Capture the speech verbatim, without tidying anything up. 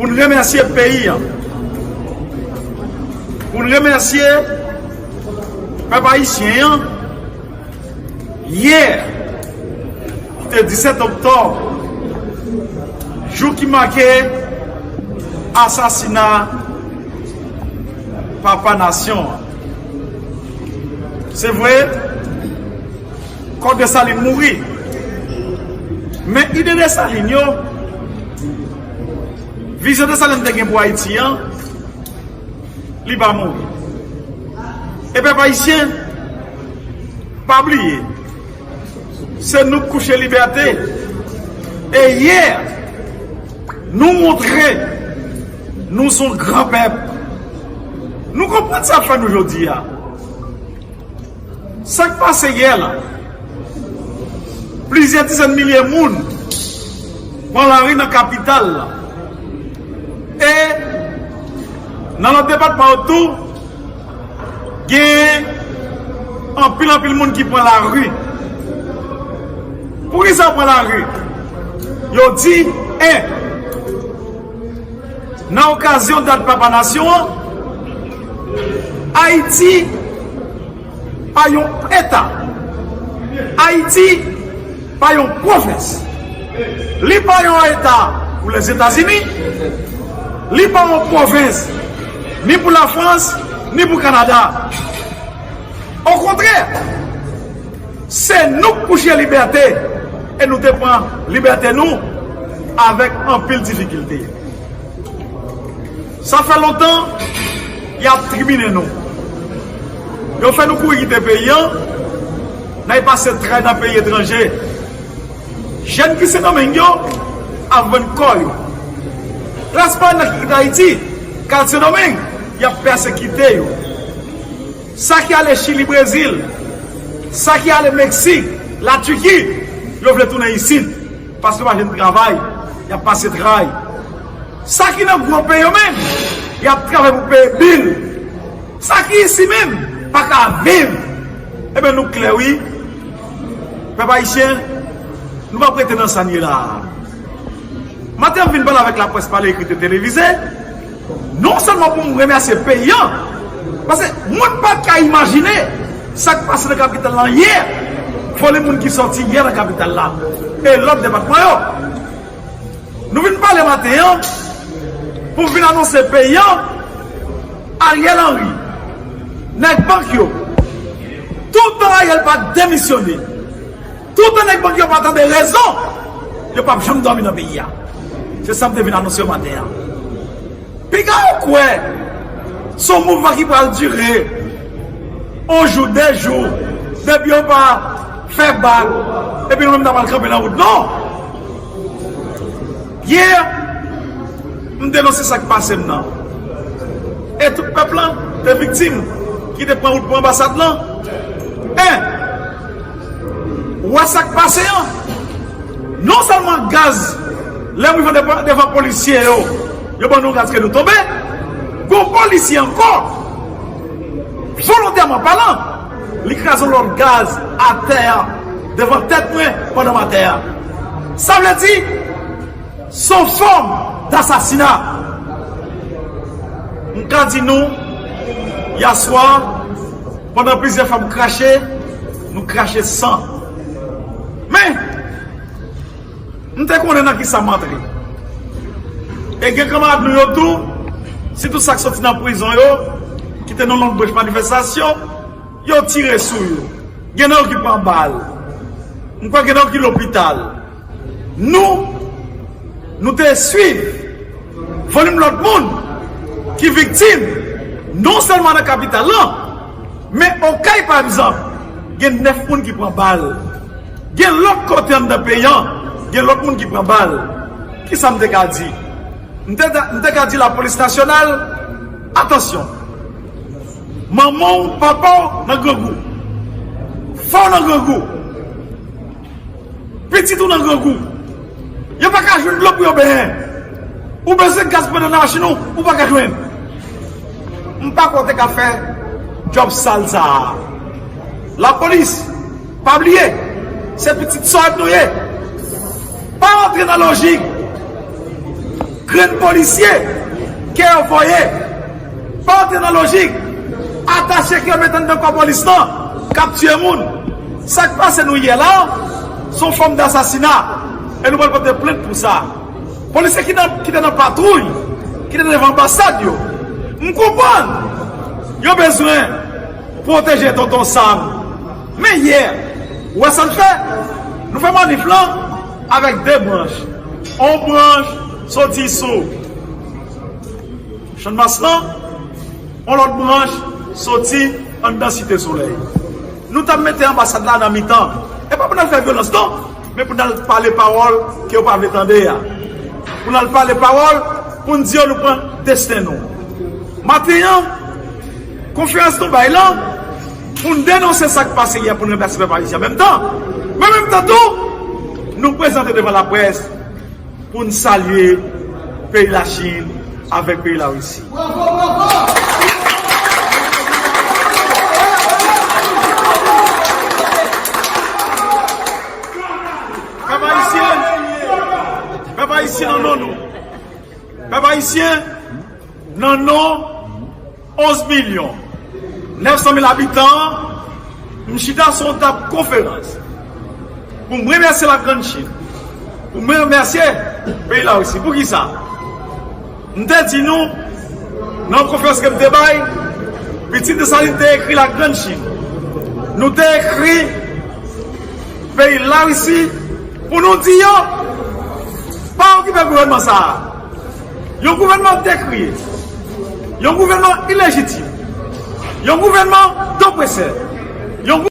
Pou n remèsye peyi a, pou n remèsye pèp ayisyen an, yè, ki te disèt oktòb, jou ki make asasina papa nasyon an. Se vre, kò Desalin mouri. Men ide Desalin yo, vizyon Desalin te gen pou Ayiti an, li pa mouri. E pèp ayisyen, pa bliye, se nou k kouche libète. E yè, nou montre nou se yon gran pèp. Nou konprann sa k fè nou jodi a. Sa k pase yè la, plizyè dizèn milye moun pran lari nan kapital la. E nan lòt depatman yo tou, gen anpil, anpil moun ki pran lari. Poukisa yo pran lari? Yo di, en, nan okazyon dat papa nasyon an, Ayiti pa yon eta. Ayiti pa yon pwovens. Li pa yon eta pou Lèzetazini, li pa yon pwovens ni pou Lafrans, ni pou Kanada. Okontrè, se nou k kouche libète, e nou te pran libète nou avèk anpil difikilte. Sa fè lontan y ap triminen nou. Yo fè nou kouri kite peyi an, n al pase tray nan peyi etranje. Jèn ki Sendomeng yo ap vann kò yo. Klas pa yo ki kite Ayiti, k al Sendomeng, y ap pèsekite yo. Sa ki ale Chili, Brezil, sa ki ale Meksik, Latiki, yo vle tounen isit, paske yo pa jwenn travay, y ap pase tray. Sa ki nan gwo peyi yo menm, y ap travay pou peye bil. Sa ki isi menm, pa ka viv. Ebyen, nou klè wi. Pèp ayisyen, nou p ap rete nan sa n ye la a. Maten an, m vin pale avèk laprès, pale ekri, televize. Non sèlman pou m remèsye peyi an, paske moun pa t ka imajine sa k pase nan kapital la yè, vòlè moun ki sòti yè nan kapital la, e lòt depatman yo. Nou vin pale maten an pou vin anonse peyi an, Ariel Henry, nèg bank yo, toutan Ariel pa demisyone, toutan nèg bank yo pa tande rezon, yo p ap janm dòmi nan peyi a. Se sa m te vin anonse yo maten an. Piga yo kwè se yon mouvman ki pral dire yon jou, de jou, depi yo pa fè bak, epi nou menm n ap al kanpe nan wout. Non! Yè, m denonse sa k pase m nan. E tout pèp lan te viktim, ki te pran wout pou anbasad lan. En, ou wè sa k pase an? Non sèlman gaz, lè m rive devan, devan polisye yo, yo ban nou gaz ke nou tonbe. Gon polisye ankò, volontèman palan, li kraze yon lòt gaz atè a, devan tèt mwen, pandan m atè a. Sa vle di, se yon fòm dasasina. M ka di nou, yèswa, pandan plizyè fwa m krache, nou krache san. Men, m te konnen nan kisa m antre. E gen kanmarad nou yo tou, sitou sa k soti nan prizon yo, ki te nan long branch manifestasyon, yo tire sou yo. Gen nan yo ki pran bal. M kwè gen nan yo ki lopital. Nou, nou te swiv volim lòt moun ki viktim, non sèlman nan kapital lan, men Okay, pa egzanp, gen nèf moun ki pran bal. Gen lòt kote anndan peyi an, gen lòt moun ki pran bal. Kisa m te ka di? M te, m te ka di lapolis nasyonal, atansyon. Manman w, papa w nan grangou. Frè w nan grangou. Pitit ou nan grangou. Yo pa ka jwenn dlo pou yo benyen. Ou bezwen gaz pou antre nan machin ou, ou pa ka jwenn. M pa kwè w te ka fè djòb sal sa a. Lapolis, pa bliye, se pitit sòt nou ye. Pa rantre nan lojik Grenn polisye ke yo voye pa antre nan lojik, atache ke yo mete anndan kò polis lan, k ap tiye moun. Sa k pase nou yè la, se yon fòm dasasina, e nou pral pote plent pou sa. Polisye ki nan, ki te nan patwouy, ki te devan anbasad yo, m konprann yo bezwen pwoteje Tonton Sam. Men yè, ou wè sa n fè? Nou fè manif lan avèk de branch. On branch soti sou Channmas lan, on lòt branch soti anndan Site Solèy. Nou t ap mete anbasad la nan mitan. E pa pou n al fè vyolans non, men pou n al pale pawòl ke yo pa vle tande a. Pou n al pale pawòl, pou n di yo nou pran desten nou. Maten an, konferans nou bay lan, pou n denonse sa k pase yè, pou n ranplase pèp ayisyen an menm tan. Men menm tan tou, nou prezante devan laprès pou n salye peyi Lachin avèk peyi Larisi. Pèp ayisyen, pèp ayisyen nan non nou. Pèp ayisyen nan non onz milyon nèf san mil abitan an, m chita sou yon tab konferans pou m remèsye Lagrann Chin, pou m remèsye peyi Larisi. Poukisa? M te di nou, nan yon konferans ke m te bay, pitit Desalin te ekri Lagrann Chin. Nou te ekri peyi Larisi pou nou di yo, pa okipe gouvènman sa a. Yon gouvènman dekriye, yon gouvènman ilejitim, yon gouvènman dopresè, yon